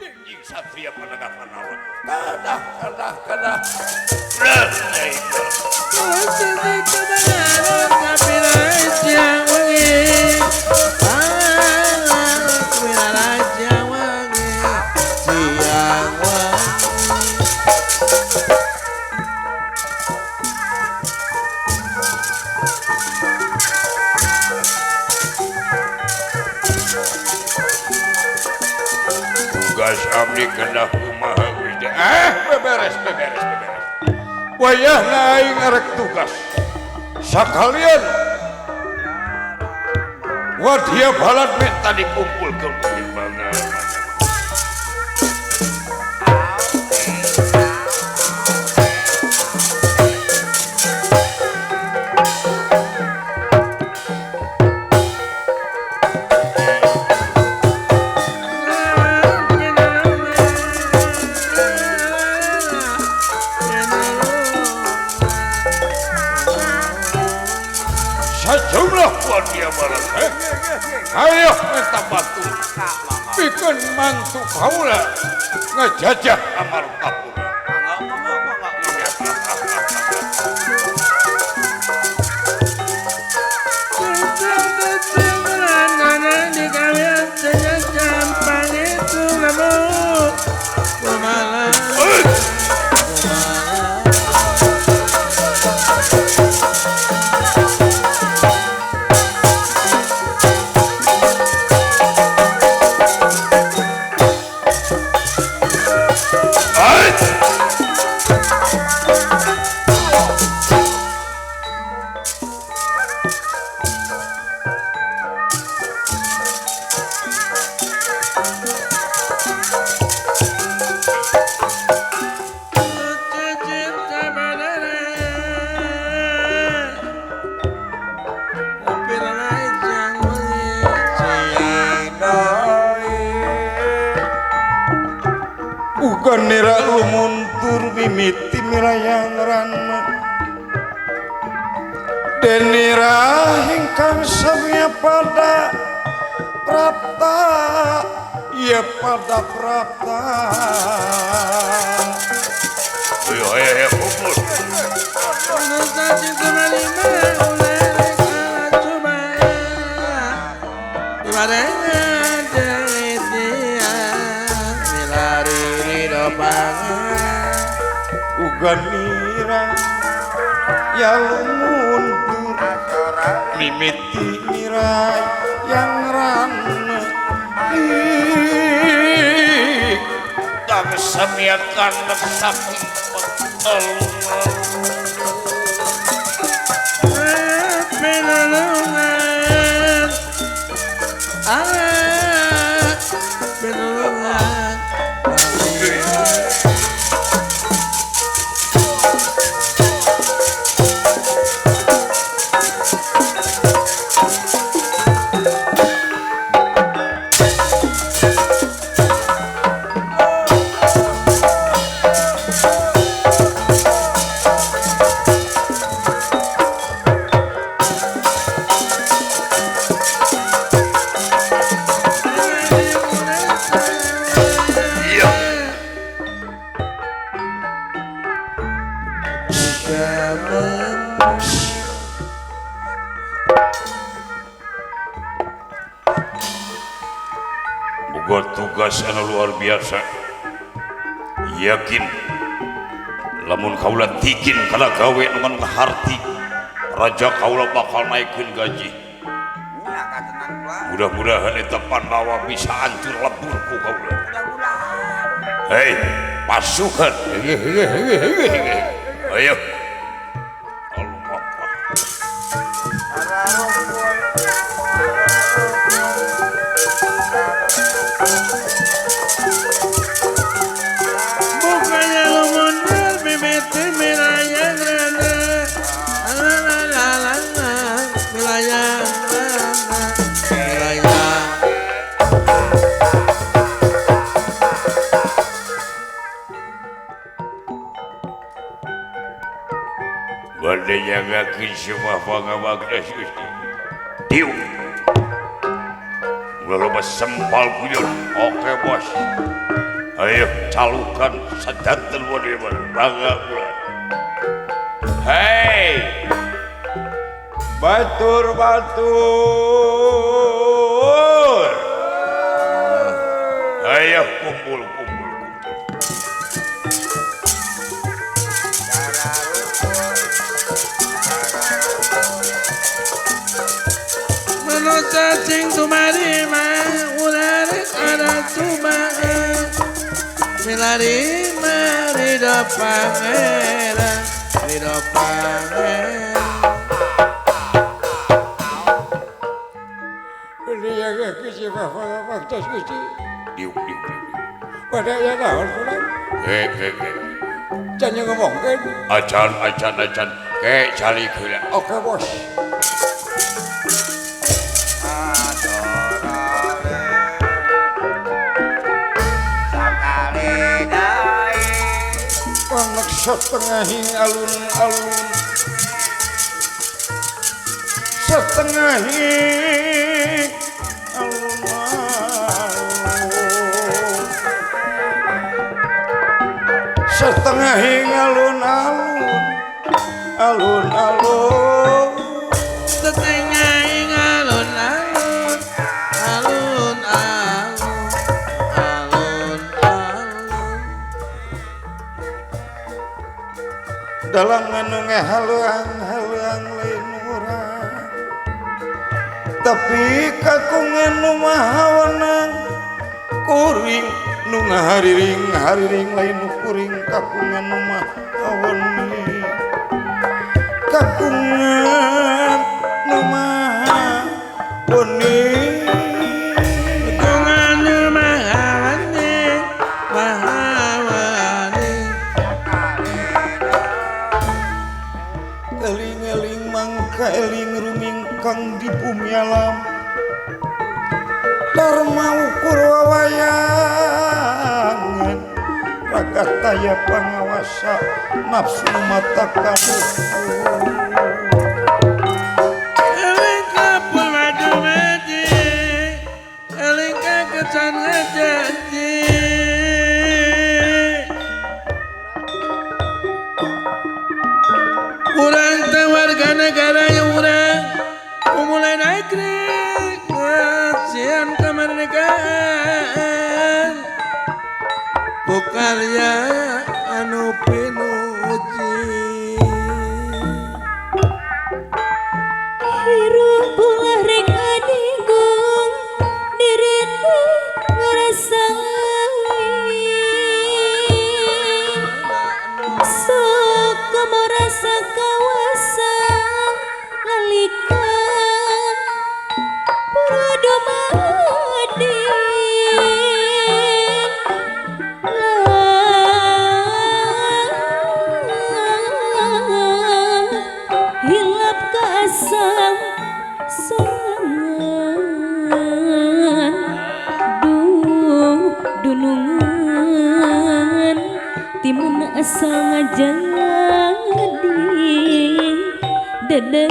Jeng satria penegak Pandawa. Kadah kadah kadah. Tugas abdi kedah kumaha Gusti. Beberes beberes beberes. Wayahna aing arek tugas. Sakalian wadya balad minta dikumpulkeun di mana. Sejumlah wadya balad. Ayo minta bantu. Bikin mantu kaula ngejajah Amartapura. Uga nira lumuntur mimiti mirayang rana denira ingkang samya pada prapta ya pada prapta. Ayo ayo ayo kumpul. Uga nira ya lumuntur mimiti nira yang rana kang samiakan saking petelungan. Boga tugas anu luar biasa. Yakin lamun kaula tikin kana gawe nu ngaharti raja kaula bakal naikeun gaji. Mudah-mudahan eta Pandawa bisa hancur lebur ku kaula. Hei, pasukan. Ayo. Bade nyagakeun semua pangawagna Gusti. Diu. Ulah loba sempal guyon. Oke bos. Ayo calukan sadanten wae bangga ulah. Hei. Batur-batur. Ayo kumpul kumpul kumpul. Manusia sing tumarima ularis ada sumae milari marido pangeran rido pangeran. Diuk diuk diuk. Pada ya naon kurang. He. Can ngomongkeun. Acan acan acan. Ke calik heula. Oke bos. Panek setengahing alun-alun. Setengahing alun-alun. Setengahing alun-alun. Alun-alun. Setengahing alun-alun. Alun-alun. Alun-alun. Dalang anu ngahaluang-haluang lain urang. Tapi kakungan nu maha wenang kuring nu ngahariring hariring lain nu kuring kakungan nu maha wening kakungan nu maha wening kakungan nu maha wening maha wening. Eling-eling mangka eling rumingkang di bumi alam Dharma ukur wawayangan raga taya pangawasa nafsu mata kamu. Eling kapul madu mati eling kakecan janji urang teh warga negara yang urang pemulai negeri kasihan kemerdekaan ku karya anu pinuji. Hirup ulah rek adinggung diri teh ngarasa sok komo rasa kawasa lalika purwodomadi hilap kasang sorangan duh dunungan timun asa ngajadi dedeh.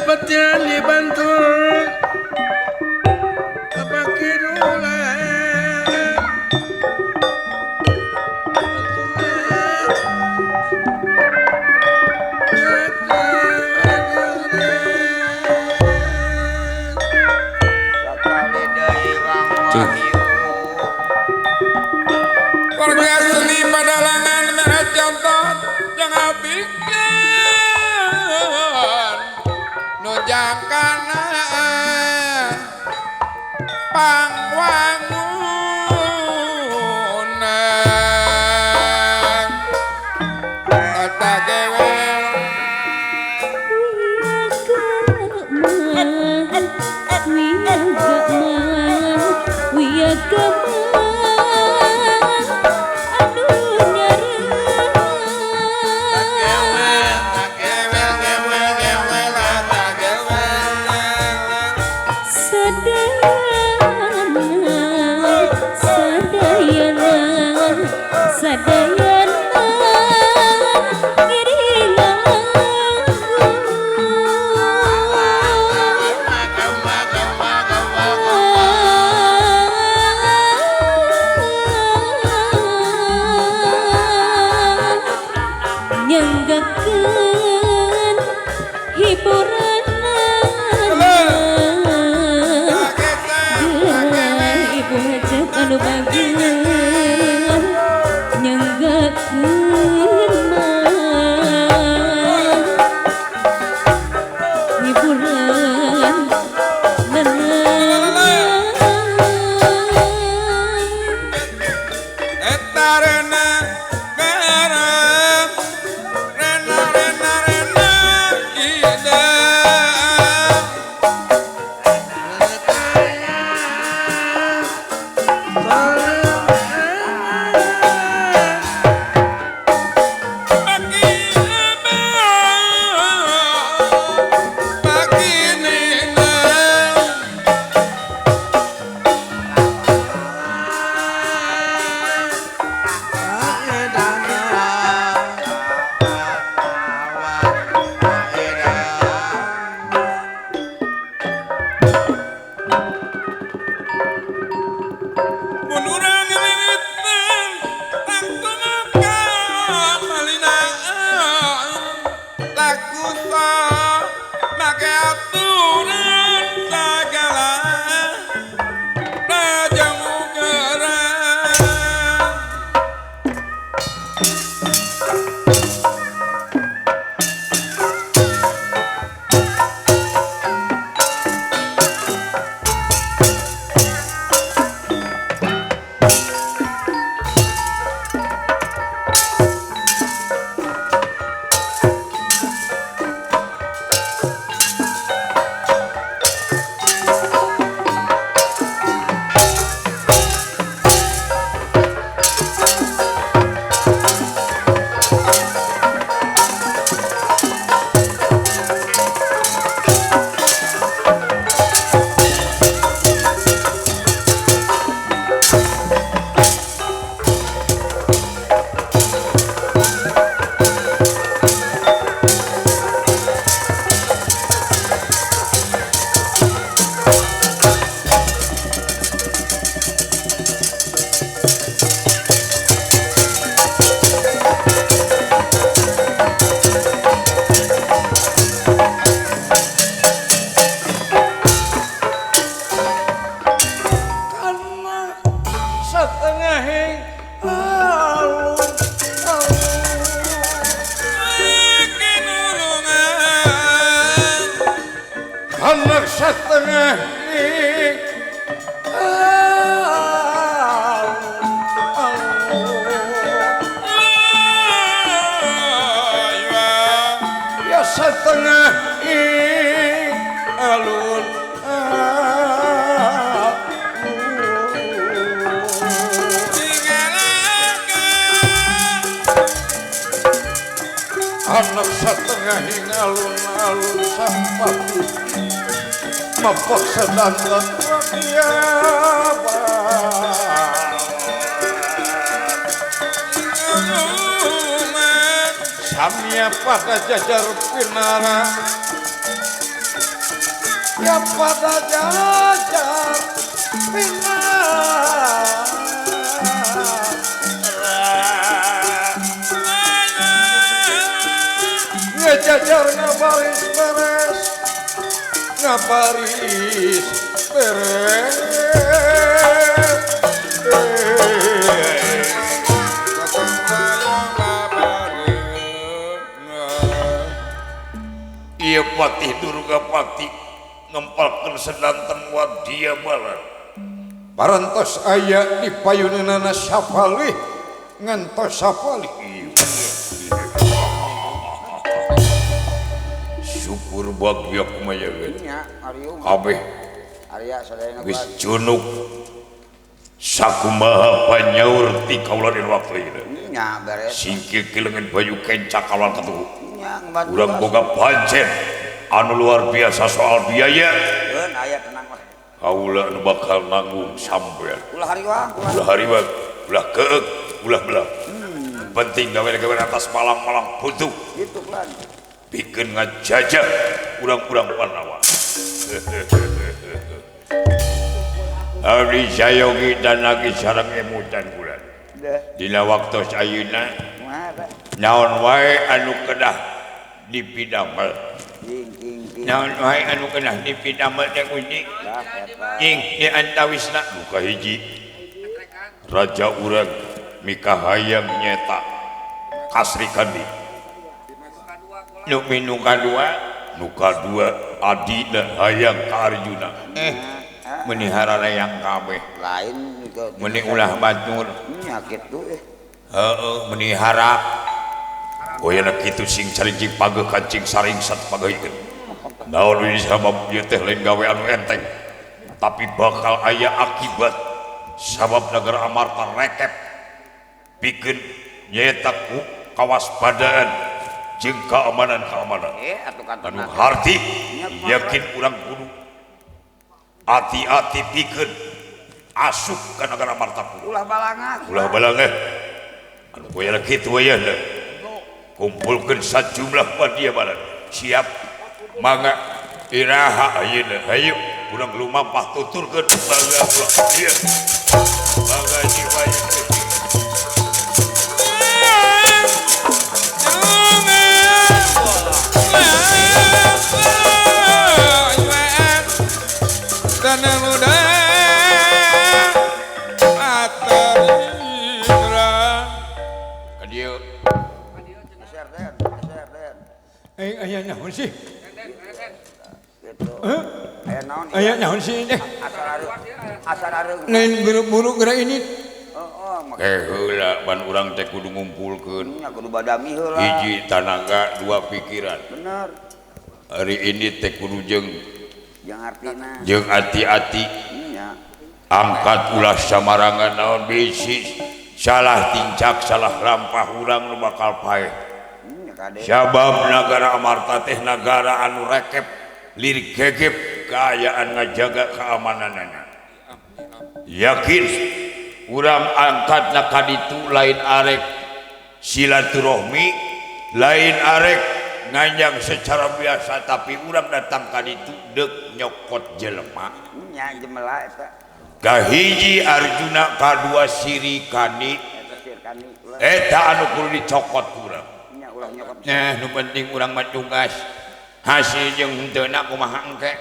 Petian dibantu apa kidula Warga seni padalangan merah contoh jangan bikin nunjangkana pangwangunan. Rena rena rena rena rena rena ida Anak setengah ing alun-alun sampati mepok sedanten samya pada jajar pinara ya pada jajar pinara jajar ngabaris beres ngabaris beres ieu Patih Durgapati ngempalkeun sedanten wadya balan parantos aya di payuneunana sapalih ngantos sapalih. Syukur bagya kumaya kabeh geus junuk sakumaha panyaur ti kaula dina waktu ieu singkir kilengan bayu kencak kaula katuhu urang boga pancen anu luar biasa soal biaya kaula anu bakal nanggung sampean ulah hariwang ulah keek ulah belah penting gawe-gawe atas malang-malang butuh bikin ngajajah urang-urang Pandawa. Abdi sayogi dan lagi sareng emutan bulan. Dina waktu ayeuna naon wae anu kedah dipidamel. Naon wae anu kedah dipidamel teh kunci. Ing di antawisna muka hiji. Raja urang mikahayang nyeta Kasri Kandi. Nu kadua adina hayang ka Arjuna. Meuni hararayang kabeh. Lain meuni ulah batur. Nya kitu eh. Heeh, meuni harap. Goyana kitu sing carincing pageuh kancing saringsat pageuhkeun. Naon we sabab ieu teh lain gawe anu enteng. Tapi bakal aya akibat sabab negara Amarta rekep pikeun nyaeta ku kawaspadaan jeung keamanan-keamanan. Anu harti yakin urang kudu hati-hati pikeun asup ka negara Martapura. Ulah balangah. Ulah balangah. Anu goyana kitu ayeuna. Kumpulkeun sajumlah badia balan. Siap mangga iraha ayeuna. Hayu urang lumampah tuturkeun bangga ulah. Ieu. Bangga jiwa ieu. Aya naon sih? Aya naon sih teh? Lain buru-buru geura ini. Heula ban urang teh kudu ngumpulkeun. Kudu badami heula. Hiji tanaga, dua pikiran. Bener. Hari ini teh kudu jeung artina. Jeung ati-ati. Angkat ulah samarangan naon bisi salah tincak salah lampah urang nu bakal paeh. Sabab nagara Amarta teh nagara anu rekep lirik gegep kaayaan ngajaga keamananana. Yakin urang angkatna ka ditu lain arek silaturahmi, lain arek nganjang secara biasa, tapi urang datang ka ditu deuk nyokot jelema. Nya jemela eta. Kahiji Arjuna, kadua Sirikani. Eta anu kudu dicokot urang. Nah, nu penting urang mah tugas hasil jeung henteu na kumaha engke.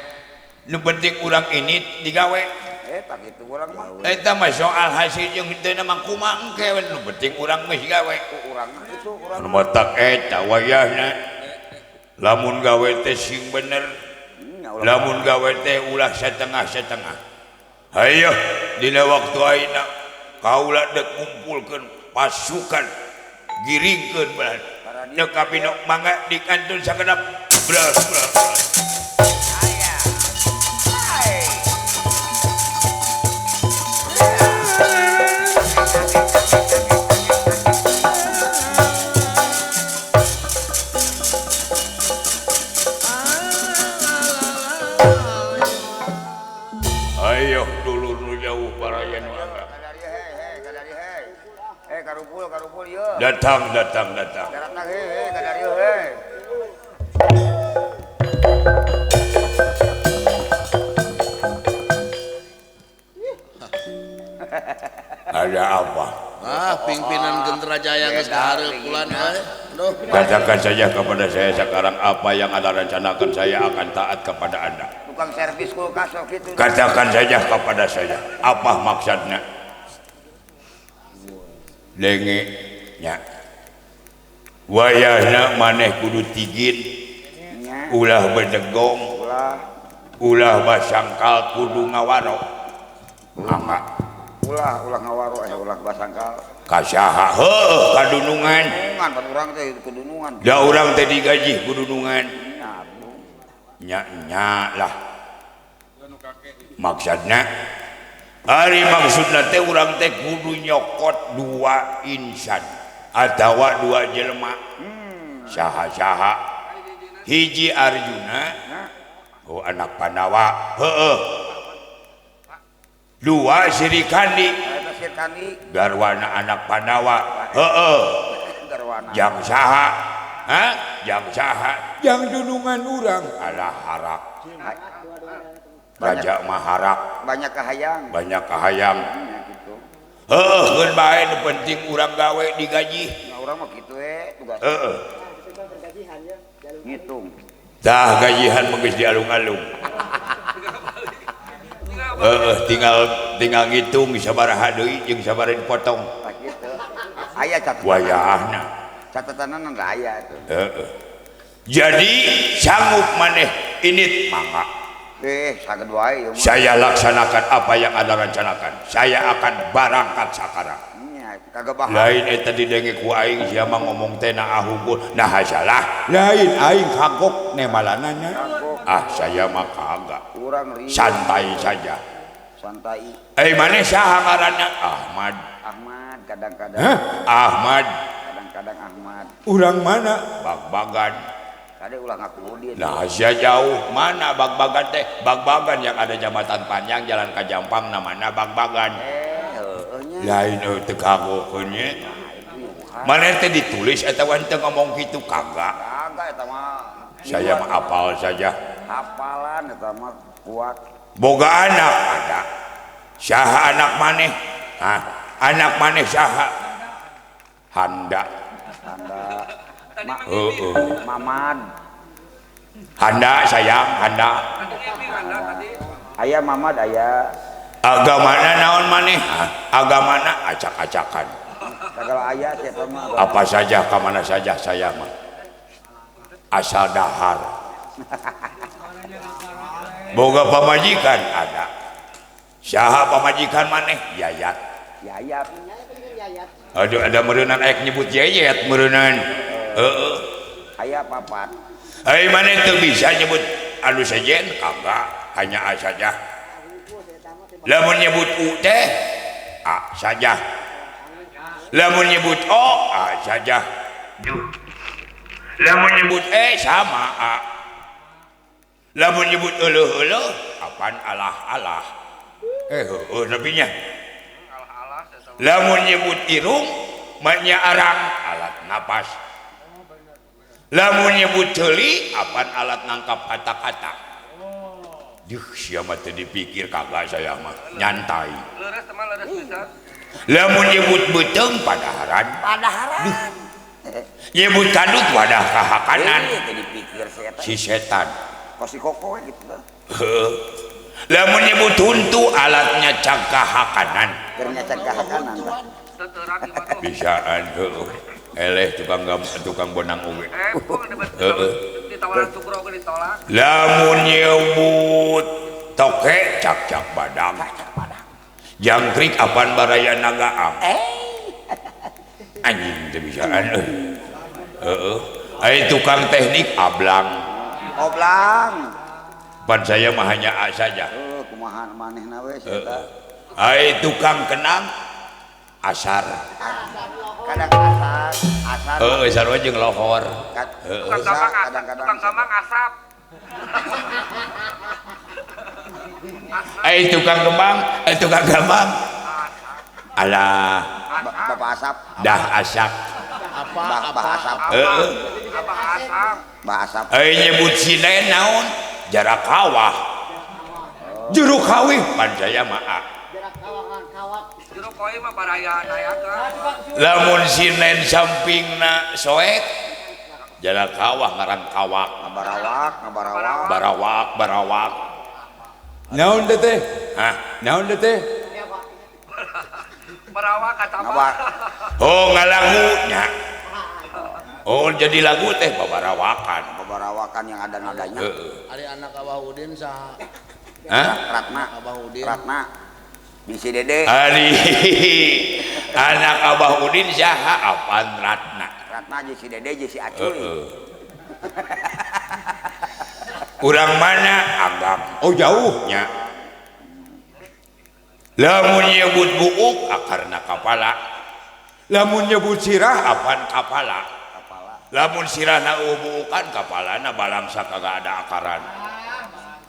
Nu penting urang ini digawe. Eta kitu urang mah. Eta mah soal hasil jeung henteu na mah kumaha engke, nu penting urang geus gawe. Urang mah kitu urang. Nu matak eta wayahna lamun gawe teh sing bener. Lamun gawe teh ulah setengah-setengah. Hayo dina waktu ayeuna kaula deuk ngumpulkeun pasukan giringkeun bahan. Nyok kapinok mangga di kantun sakedap bras bras. Ayo dulur nu jauh baraya nu angga. Karumpul ieu. Datang datang datang. Daratna heuh ka dieu heuh. Ada apa? Ah, pimpinan Gentera Jaya geus kahareup bulan euy. Aduh. Katakan saja kepada saya sekarang apa yang Anda rencanakan, saya akan taat kepada Anda. Tukang servis kulkas sok kitu. Katakan saja kepada saya apa maksudnya. Denge nya. Wayahna maneh kudu tigin, ulah bedegong, ulah basangkal kudu ngawaro. Mangga. Ulah ulah ngawaro ulah basangkal. Kasaha heuh kadunungan. Dunungan pan urang teh kudunungan. Da urang teh digaji kudunungan. Nya nya lah. Maksudna ari maksudna teh urang teh kudu nyokot dua insan atawa dua jelema. Saha-saha hiji Arjuna, oh anak Pandawa, heueuh. Dua Sirikandi, garwana anak Pandawa, heueuh. Jang saha? Hah? Jang saha? Jang dunungan urang. Alah harak. Raja Maharak. Banyak kahayang. Banyak kahayang. Heueuh, keun bae nu penting urang gawe digaji. Nah, urang mah kitu we tugas. Heeh. Ngitung. Tah gajihan mah geus dialung-alung. Heeh, tinggal ngitung sabaraha deui jeung sabaraha dipotong. Tah kitu. Aya catatan. Wayahna. Catatanna aya tuh. Heeh. Jadi sanggup maneh init mangga. Saged wae ieu mah. Saya laksanakan apa yang Anda rencanakan. Saya akan barangkat sakarang. Kagak bahas. Lain eta didenge ku aing sia mah ngomong teh na ahungkul. Nah salah. Lain aing kagok nemalanana. Ah saya mah kagak. Kurang rieu. Santai saja. Santai. Maneh saha ngaranna? Ahmad. Ahmad kadang-kadang. Hah? Ahmad. Kadang-kadang Ahmad. Urang mana? Bagbagan. Kade ulah ngaku Udin. Nah sia jauh mana Bagbagan teh? Bagbagan yang ada jambatan panjang jalan ka Jampang namana Bagbagan. Lain teu kagokeun nya. Maneh teh ditulis atawa henteu ngomong kitu kagak. Kagak eta mah. Saya mah apal saja. Hafalan eta mah kuat. Boga anak ada. Saha anak maneh? Hah? Anak maneh saha? Handa. Handa. Mamad. Handa sayang, Handa. Aya Mamad aya. Agamana naon maneh? Agamana acak-acakan. Segala aya siapa mah. Apa saja ka mana saja saya mah. Asal dahar. Boga pamajikan ada. Saha pamajikan maneh? Yayat. Yayat. Aduh ada meureunnan aya nyebut yayat meureunnan. Heeh. Aya papat. Ai maneh teu bisa nyebut anu sejen kagak, hanya a saja. Lamun nyebut u teh a saja. Lamun nyebut o a saja. Lamun nyebut e sama a. Lamun nyebut euleuh-euleuh apan alah-alah. Heueuh nepinya. Lamun nyebut irung manya arang alat napas. Lamun nyebut ceuli apan alat nangkap kata-kata. Duh, sia mah teu dipikir kagak saya mah nyantai. Leres teman leres bisa. Lamun nyebut beuteung padaharan. Padaharan. Nyebut kadut wadah kahakanan. Teu dipikir setan. Si setan. Kosi koko gitu. Heuh. Lamun nyebut huntu alatnya cakahakanan. Keur nyacakahakanan tah. Bisaan heueuh. Eleh tukang bonang oge. Heeh. Ditawaran sukro oge ditolak. Lamun nyebut toke cak-cak badang. Jangkrik apan baraya nagaang. Anjing teu bisaan euy. Heeh. Ai tukang teknik ablang. Oblang. Pan saya mah hanya A saja. Heuh, kumaha manehna we sia. Ai tukang kenang asar. Kadang asar, asar. Heeh, sarua jeung lohor. Heeh, kadang-kadang tukang kembang asap. Ai tukang kembang, ai tukang kembang. Alah, Bapak asap. Dah asak. Apa apa asap? Heeh. Apa asap? Bah asap. Ai nyebut sinen naon? Jarak kawah. Jeruk kawih pan saya mah A. Jeruk koi mah baraya nayakan. Lamun sinen sampingna soek jarak kawah ngaran kawak. Barawak, barawak. Barawak, barawak. Naon teh teh? Hah? Naon teh teh? Barawak kata apa? Oh, ngalagunya. Oh, jadi lagu teh babarawakan. Babarawakan yang ada nadanya. Heeh. Ari anak Abah Udin saha? Hah? Ratna. Abah Udin. Ratna. Bisi Dede. Ari anak Abah Udin saha? Apan Ratna. Ratna jeung si Dede jeung si Acuy. Heeh. Urang mana? Agam. Oh, jauh nya. Lamun nyebut buuk akarna kapala. Lamun nyebut sirah apan kapala. Lamun sirahna buukan kapalana balangsa kagak ada akaran.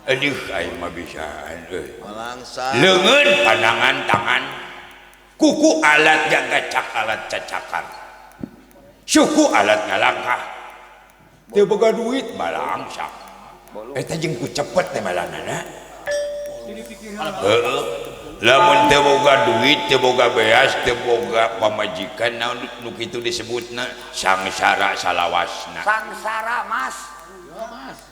Aduh aing mah bisaan euy. Balangsa. Leungeun pandangan tangan. Kuku alat gagacak alat cacakar. Suku alat ngalangkah. Teu boga duit balangsa. Eta jeung ku cepet teh malanana. Heeh. Lamun teu boga duit, teu boga beas, teu boga pamajikan naon nu kitu disebutna sangsara salawasna. Sangsara, Mas. Mas.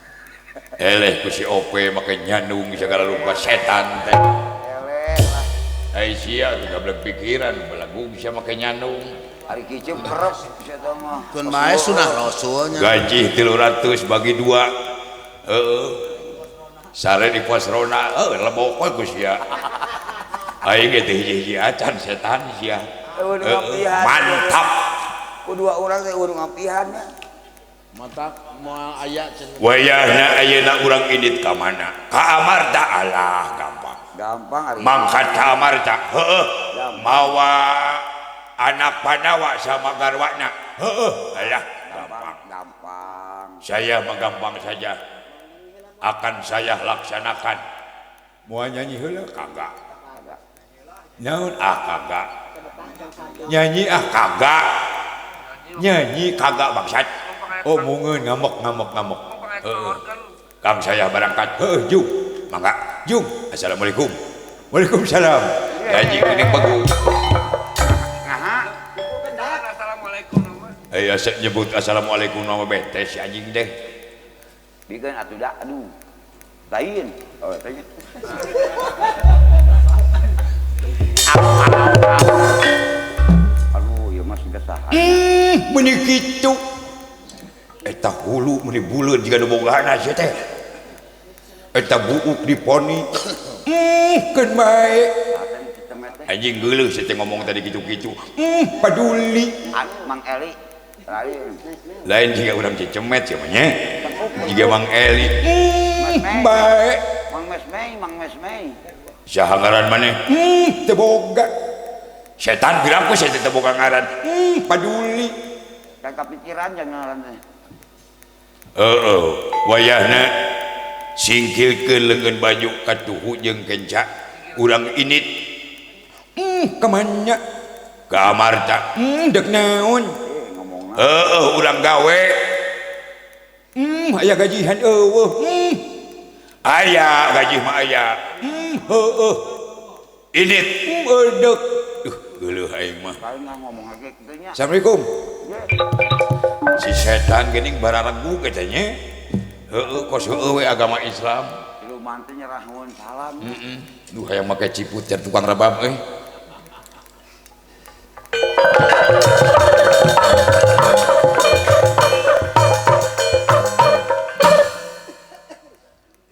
Eleh ku si Ope make nyandung segala rupa setan teh. Eleh lah. Ai sia teu gablek pikiran belagu bisa make nyandung. Ari kieu kerep sia teh mah. Keun bae sunah rasulnya. Gaji 300 bagi 2. Heeh. Sare di pos ronda lebok we ku sia. Aing ge teh hiji-hiji acan setan sia. Mantap. Ku dua urang teh urang ngapihan nya. Mantap moal aya cenah. Wayahna ayeuna urang indit ka mana? Ka Amarta alah gampang. Gampang ari. Mangkat ka Amarta. Heueuh. Mawa anak Pandawa sama garwana. Heueuh, alah gampang. Gampang. Saya mah gampang saja. Akan saya laksanakan. Moal nyanyi heula kagak. Naon ah kagak. Nyanyi ah kagak. Nyanyi kagak bangsat. Oh mungeun ngamuk. Heeh. Kang saya berangkat. Heueuh jung. Mangga. Jung. Assalamualaikum. Waalaikumsalam. Gaji kuning bagus. Assalamualaikum. Eh asa nyebut assalamualaikum nama bete si anjing deh. Bikin atuh dah aduh. Lain. Oh, tanya. Aduh, ieu mah sudah saha. Meuni kitu. Eta hulu meuni buleun jiga nu bogana sia teh. Eta buuk diponi. Keun bae. Anjing geuleuh sia teh ngomong tadi kitu-kitu. Paduli. Mang Eli. Lain. Lain jiga urang Cicemet sia mah nya. Jiga Mang Eli. Bae. Mang Mesmei, Mang Mesmei. Saha ngaran maneh? Teu boga. Setan bilang ku sia teh teu boga ngaran. Paduli. Dan kepikiran jangan ngaran teh. Heeh, wayahna singkilkeun leungeun baju katuhu jeung kenca urang init. Ka mana? Ka Amarta. Dek naon? Heeh, urang gawe. Aya gajihan eueuh. Aya gaji mah aya. Heueuh. Init. Eudek. Duh, geuleuh aing mah. Assalamualaikum. Si setan geuning bararegu eta nya. Heueuh, kos heueuh we agama Islam. Siluman teh nyerahun salam. Heeh. Duh hayang make ciput jar tukang rebab euy.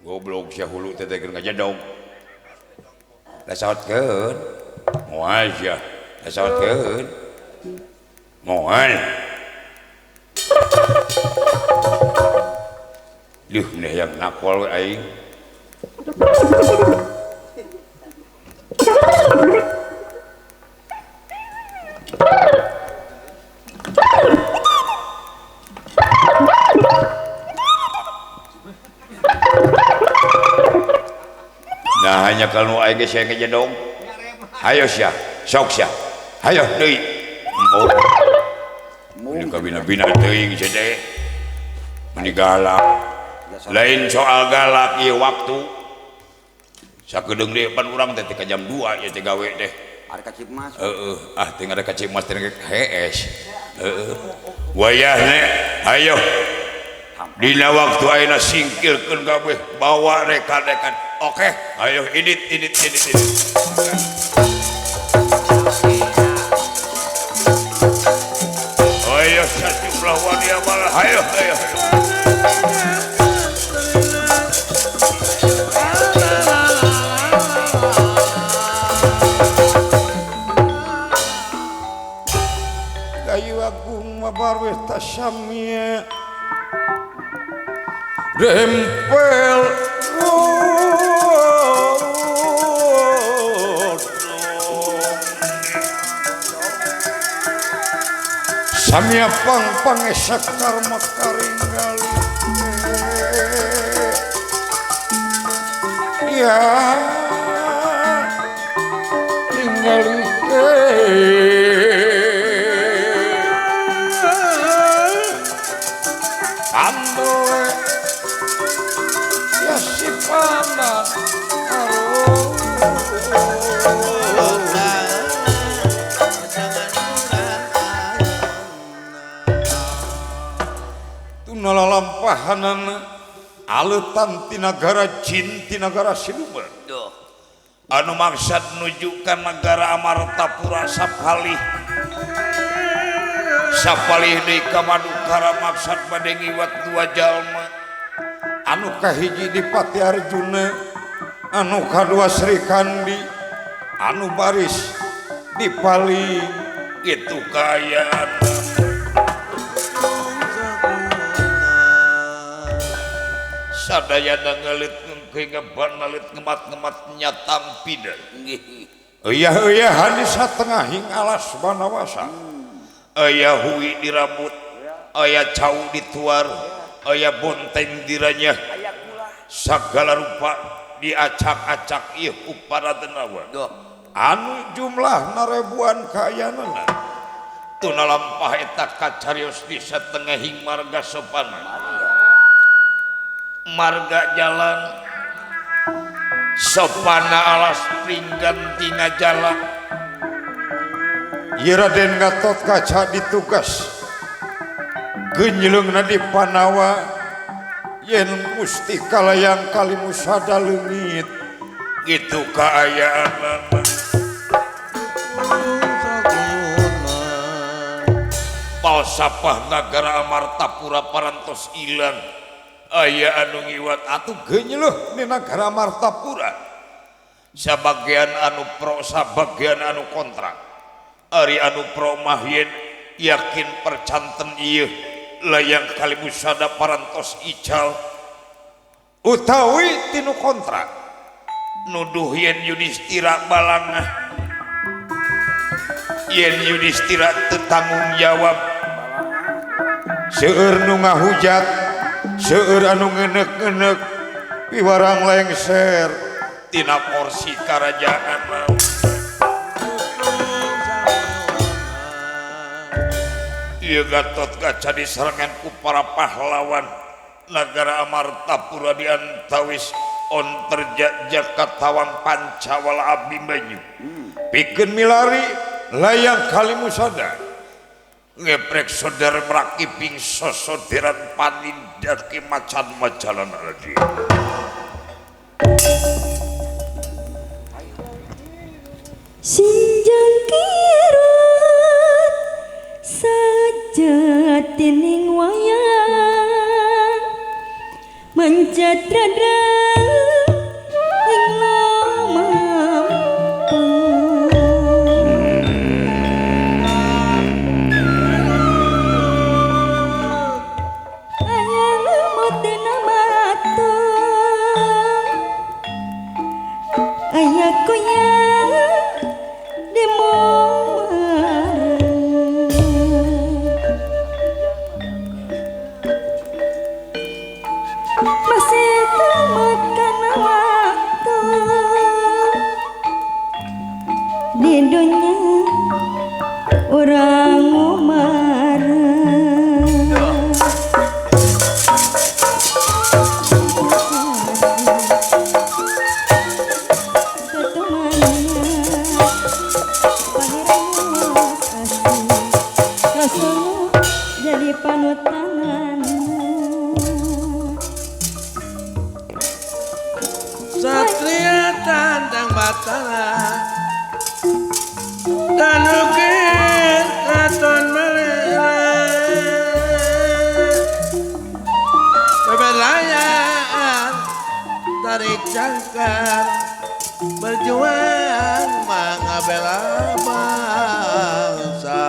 Goblok sia hulu teh teh keur ngajedog. Lasaotkeun. Moal sia. Lasaotkeun. Moal. Duh, meni hayang nakol we aing. Nah, hanya kalau aing geus ngejedog. Hayo sia, sok sia. Hayo deui. Meni kabina-bina teuing sia teh. Meni galak. Lain soal galak ieu waktu. Sakedeung deui pan urang teh ka jam 2 ieu teh gawe teh. Ada ka Cipmas. Heeh, ah teh ada ka Cipmas teh hees. Heeh. Wayahna hayo. Dina waktu ayeuna singkirkeun kabeh bawa rekan-rekan. Oke, ayo init. Ayo sejumlah wani amal, ayo. Kayu agung mabarweh tasamia rempel. Samia pang pangesak karma karinggal ya tinggal Andoe ya si pandan nalalampahanan aleutan tinagara jin tinagara siluman anu maksad nuju ka negara Amartapura sapalih sapalih deui ka Madukara maksad bade ngiwat dua jalma Anu kahiji Dipati Arjuna, anu kadua Sri Kandi, anu baris dipaling itu kaayaan. Sadayana ngelit ngeban ngelit ngemat-ngemat nyatampida. Eyah-eyahan di satengahing alas Banawasa. Aya hui di rambut, aya cau dituar, aya bonteng diranyah, sagala rupa diacak-acak ieu ku para denawa. Anu jumlah ribuan kaayaanana. Tuna lampah eta kacarios di satengahing marga sopana. Marga jalan sopana alas pringgan tina jalan. Ieu Raden Gatotkaca ditugas genjleungna di Panawa yen mustika layang Kalimusada leungit. Gitu kaayaanana. Palsapah nagara Amartapura parantos ilang. Aya anu ngiwat atuh geunyeuleuh di nagara Amartapura. Sabagian anu pro, sabagian anu kontra. Ari anu pro mah yen yakin percanten ieu layang Kalimusada parantos ical. Utawi tinu kontra nuduh yen Yudhistira balangah, yen Yudhistira teu tanggung jawab. Seueur nu ngahujat, seueur anu ngeuneuk-ngeuneuk piwarang lengser tina porsi karajaan. Ieu Gatotkaca diserangan ku para pahlawan nagara Amartapura di antawis onterja Jakatawang Pancawala Abimanyu. Pikeun milari layang Kalimusada. Ngeprek saudara meraki ping sosoderan panindaki macan-macalan lagi. Sinjang kirut sajatining wayang mencatrada ing lamampang. Aya lemot dina matung, aya koyang di muara. Masih termakan waktu di dunia orang marah. Jadi panutan Satria tandang batara dan ukir katon melera kebelayaan tarik cangkar berjuang mengabela bangsa.